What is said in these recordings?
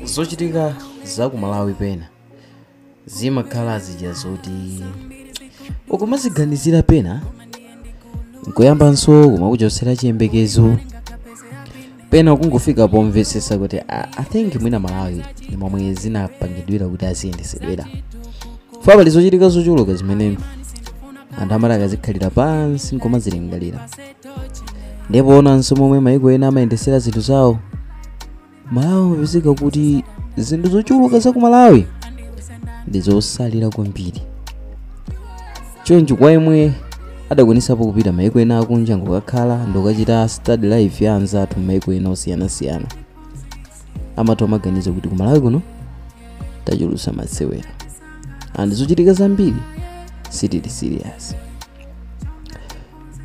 Zochitika za ku Malawi pena zimakhala zija zoti ukumaziganizira, pena nkuyambanso kumakuchotsera chiyembekezo, pena kungofika pomvetsetsa kuti I think mwina Malawi ndi momwe zinapangidwira kuti aziyendesedwera. Fa pali zochitika zochuluka zimene anthu amati akazikhalira pansi nkumazilingalira, ndipo onanso momwe maiko ena amayendesera zinthu zawo, Malawi amapezeka kuti zinthu zochuluka za ku Malawi ndi zosalira kwambiri. Choncho kwa yemwe adakwanisapo kupita maiko ena akunja ngokakhala ndikukachita study life ya anzathu maiko ena osiyanasiyana, amatha amaganiza kuti ku Malawi kuno tachulutsa masewera and zochitika zambiri sitili serious.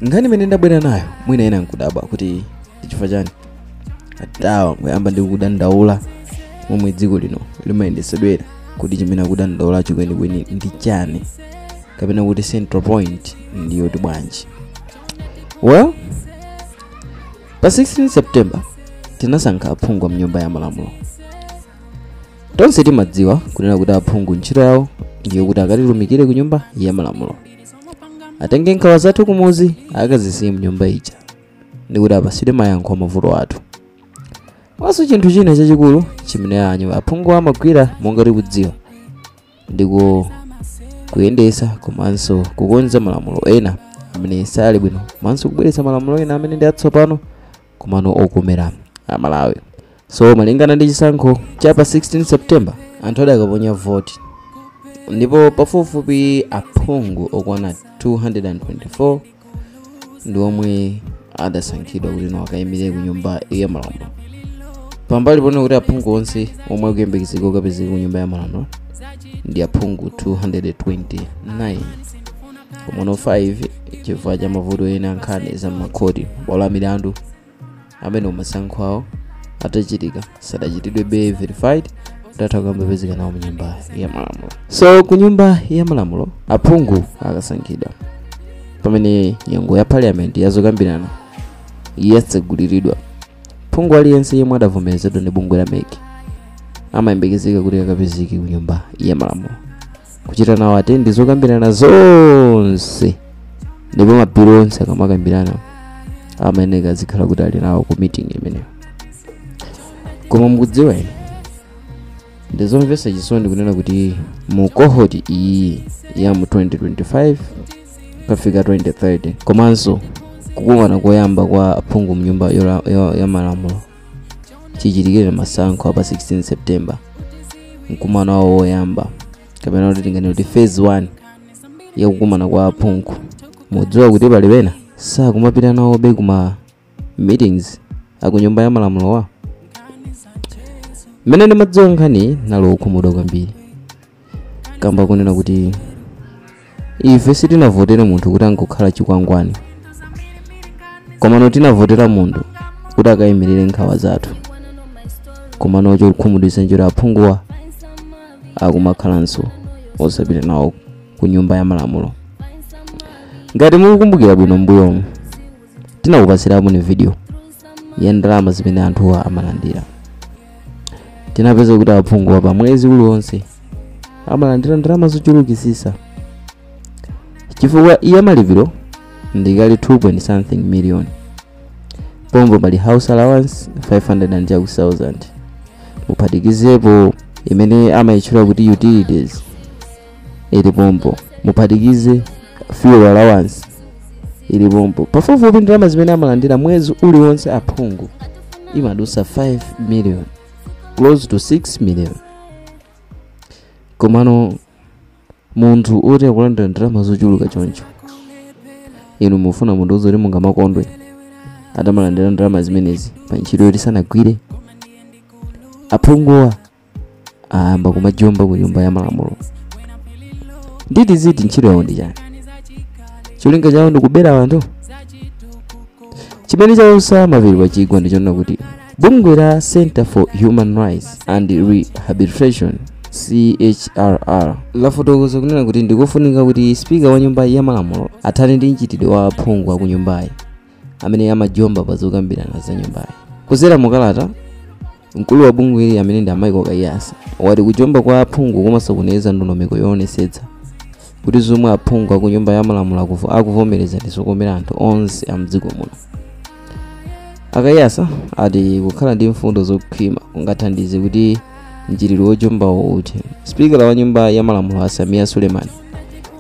Nkhani imene ndabwera nayo, mwina ena nkudabwa kuti ndichifukwa chani atawa ngoyamba ndi kudandaula momwe dziko lino limayendesedwera, kuti chimene akudandaula chikwenikweni ndi chani, kapena kuti central point ndiyoti bwanji. Well, pa 16 September tinasankha aphungu mnyumba ya malamulo. Tonse timadziwa kunena kuti aphungu ntchito yawo ndiyo kuti akatitumikire ku nyumba ya malamulo, atenge nkhawa zathu kumuzi akazisiye mnyumba ija ndikuti apasidwe mayankho amavuto athu. Waso chinthu china chachikulu chimene anyu aphungu amagwira, monga tikudziwa, ndiko kuyendesa komanso kukonza malamulo ena amene sali bwino, komanso kubweretsa malamulo ena amene ndi atsopano komano okomera Amalawi. So malingana ndi chisankho cha pa 16 September, anthu adakaponya voti ndipo pafupifupi aphungu okwana 224 ndi omwe adasankhidwa kuti no akayimire ku nyumba ya malamulo. Pambali pone kuti aphungu onse omwe akuyembekezeka kukapezeka ku nyumba ya malamulo ndi aphungu 229, komano 5, chifukwa cha mavuto ena, nkhani za makhoti, mabwalo a milandu, amene masankho awo atachitika sadachitidwe be verified kuti atha kukambapezeka nawo mu nyumba ya malamulo. So ku nyumba ya malamulo aphungu akasankhidwa, pamene nyengo ya parliament yazokambirana yatseguliridwa, phungu aliyense yemwe adavomerezedwa ndi bungwe la MEC amayembekezeka kuti akapezeke ku nyumba ya malamulo kuchita nawo attend zokambirana zonse, ndipo mabilu onse akamakambirana amayeneka azikhala kuti ali nawo ku meeting imeneyo. Koma mukudziwa ine, ndizomvetsa chisoni kunena kuti mu cohort iyi ya mu 2025 kafika 2030, komanso kukumana koyamba kwa aphungu mnyumba ya malamulo chichitikire masankho apa 16 September, mkumano wawo woyamba, kapena kuti tinganene kuti phase 1 yakukumana kwa aphungu, mudziwa kuti pali pena sakumapita nawobe kuma meetings akunyumba ya malamulo wa. Mmene ndimadziwa nkhani, nalo okhumudwa kwambiri, kamba kunena kuti ife sitinavotere munthu kuti angokhala chikwangwani, komano tinavotera munthu kuti akayimirire nkhawa zathu. Komano chokhumudwitsa njira, aphunguwa akumakhalanso osapita nawo ku nyumba ya malamulo. Ngati mukukumbukira bwino, mbuyomu tinakupatsirapo ni video ya ndalama zimene anthuwa amalandira. Tinapeza kuti aphunguwa pa mwezi uliwonse amalandira ndalama zochulukisisa, chifukwa iye malipiro ndikali 2 point something million, pompo pali house allowance 500 and thousand, muphatikizepo imene amayitchula kuti utilities ili pompo, muphatikize fuel allowance ili pompo. Pafupifupi ndalama zimene amalandira mwezi uliwonse aphungu imadusa 5 million, close to 6 million. Komano munthu oti akulandira ndalama zochuluka choncho, inu mufuna munthu uzoti mungamakondwe atamalandira ndalama zimenezi pa ntchito yoti sanagwire? Aphunguwa ayamba kumajomba ku nyumba ya malamulo. Nditi ziti ntchito yawo ndi chani? Cholinga chawo ndikubera anthu? Chimene chausa mapiri pachigwa ndichonena kuti bungwe la Center for Human Rights and Rehabilitation, CHRR, lafotokoza kunena kuti ndikofunika kuti spika wa nyumba ya malamulo athane ndi mchitidwe wa aphungu aku nyumbayi amene amajomba pa zokambirana za nyumbayi. Kuzera mukalata Mkulu wa bungweli amene ndi Michael Kaiyatsa wati kujomba kwa aphungu kumasokoneza ndondomeko yoonetsetsa kuti zomwe aphungu aku nyumba ya malamulo akuvomereza ndi zokomera anthu onse a mdziko muno. A Kaiyatsa ati kukhala ndi mfundo zokhwima kungathandize kuti mchitidwe wojombawo uthe. Spikala wa nyumba ya malamulo a Sameer Suleman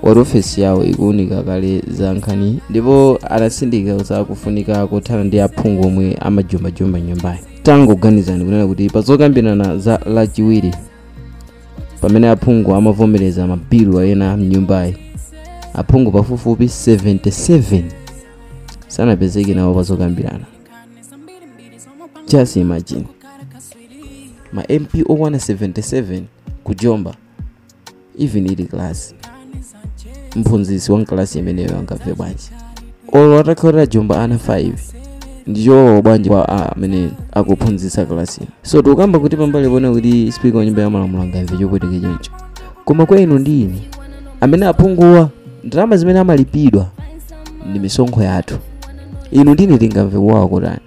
wati ofesi yawo ikuwunika kale za nkhani ndipo anatsindika za kufunika kothana ndi aphungu omwe amajombajomba nyumbayi. Tangoganizani kunena kuti pazokambirana za Lachiwiri pamene aphungu amavomereza mabilu ena mnyumbayi, aphungu pafupifupi 77 sanapezeke nawo pazokambirana. Just imagine, ma MP okwana 77 kujomba, even ili class, mphunzitsi wa mkalasi imeneyo angamve bwanji? Olo atakhala jomba ana 5, ndichowawa bwanji kwa amene akuphunzitsa kalasi? So tikukamba kuti pambali pona kuti speaker wa nyumba ya malamulo angamve chopweteka choncho, koma kwa inu ndi ine amene aphunguwa ndalama zimene amalipidwa ndi misonkho yathu, inu ndine tingamve kuwawa kotani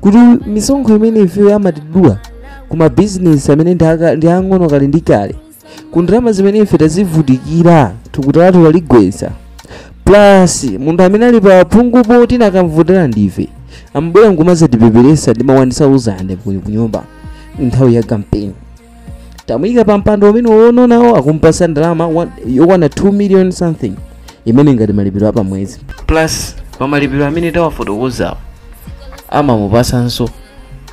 kuti misonkho imene ifeyo amatidula ku mabizinesi amene ndi ang'ono kale ndi kale, ku ndalama zimene ife tazivutikira tikutatu taligwetsa, plus munthu amene ali pa phungupo tinakamvotera ndife, ambwera nkumazatipeperesa ndi ma 1000 ku nyumba nthawi ya campaign, tamuyika pa mpando umene wononawo akumpasa ndalama yokwana 2 million something imene ngati malipiro apamwezi, plus pa malipiro amene tawafotokozawo amamupasanso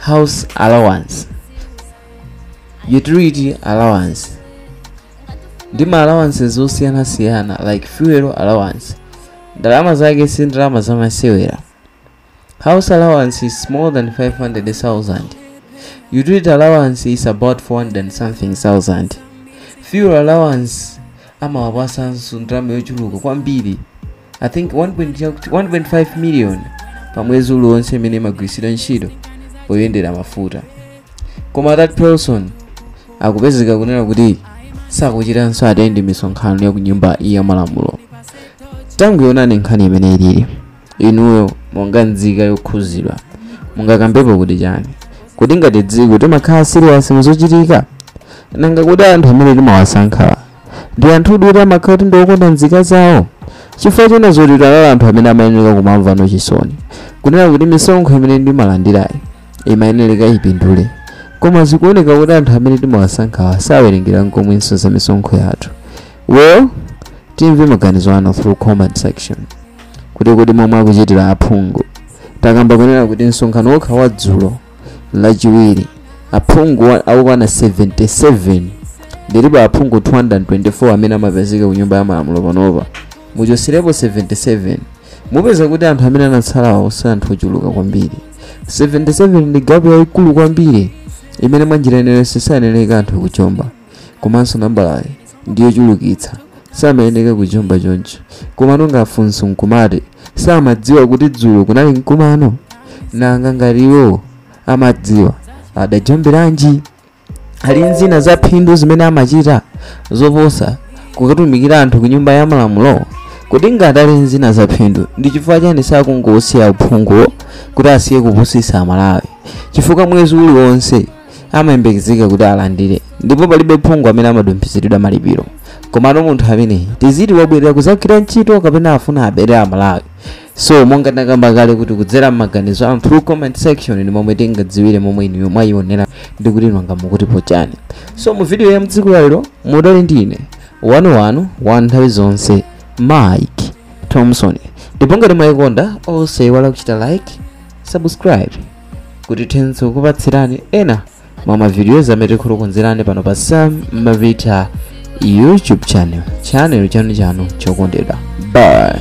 house allowance, utility allowance ndi ma allowances osiyanasiyana like fuel allowance. Ndalama zake si ndalama zamasewera. House allowance is more than 500,000, utility allowance is about 400 and something thousand, fuel allowance amawapasanso ndalama yochuluka kwambiri, I think 1.5 million pamwezi uliwonse imene imagwiritsidwa ntchito poyendera mafuta. Koma that person akupezeka kunena kuti sakuchitanso attend misonkhano ya kunyumba ya malamulo. Tangoyonani nkhani imene ilili, inuyo monga nzika yokhuzidwa mungakambepo kuti chani? Kuti ngati dziko timakhala serious muzochitika? Nanga kuti anthu amene timawasankha ndi anthu kuti amakhala kuti ndiokonda nzika zawo? Chifukwa china zoti talala anthu amene amayenera kumamva chisoni kunena kuti misonkho imene ndimalandirayi imayenera ipindule, koma zikuoneka kuti anthu amene timawasankha sawerengera nkomwenso za misonkho yathu. Well, timve maganizo anu through comment section kuti momwe akuchitira aphungu. Takamba kunena kuti msonkhano wokha wa dzulo Lachiwiri aphungu akukwana 77, ndilipo aphungu 224 amene amapezeka ku nyumba ya malamulo panopa, muchoserepo 77 mupeza kuti anthu amene anatsalawo si anthu ochuluka kwambiri. 77 ndi gap yayikulu kwambiri imene mwanjira inenso sayeneleka anthu kujomba, komanso nambalayi ndiyochulukitsa, samayeneka kujomba choncho. Koma nongafunso nkumati samadziwa kuti dzulo kunali mkumano? Nanga ngati iwo amadziwa adajomberanji? Ali nzina za phindu zimene amachita zoposa kukatumikira anthu ku nyumba ya malamulo? Kuti ngati ali nzina za phindu, ndi chifukwa chani sakungosiya uphungu kuti asiye kupusitsa Amalawi? Chifukwa mwezi uliwonse amayembekezeka kuti alandire, ndipo palibe phungu amene amadumphiziridwa malipiro. Komano munthu amene tiziti wabwerera kuzagwira ntchito kapena afuna abere Amalawi? So monga ndakamba kale kuti kudzera m'maganizo anu through comment section ndi momwe tingadziwire momwe inuyo mwayionera ndi kuti inu mukutipo chani. So mu video ya mtsiku lalero mudali ndine wanu wa nthawi zonse Mike Thompson, ndipo ngati mwayikonda osaiwala kuchita like, subscribe kuti tithenso kupatsirani ena mwa mavideos amene tikukonzerani pano pa Sam Mavita YouTube channel chanu chokondedwa. Bye.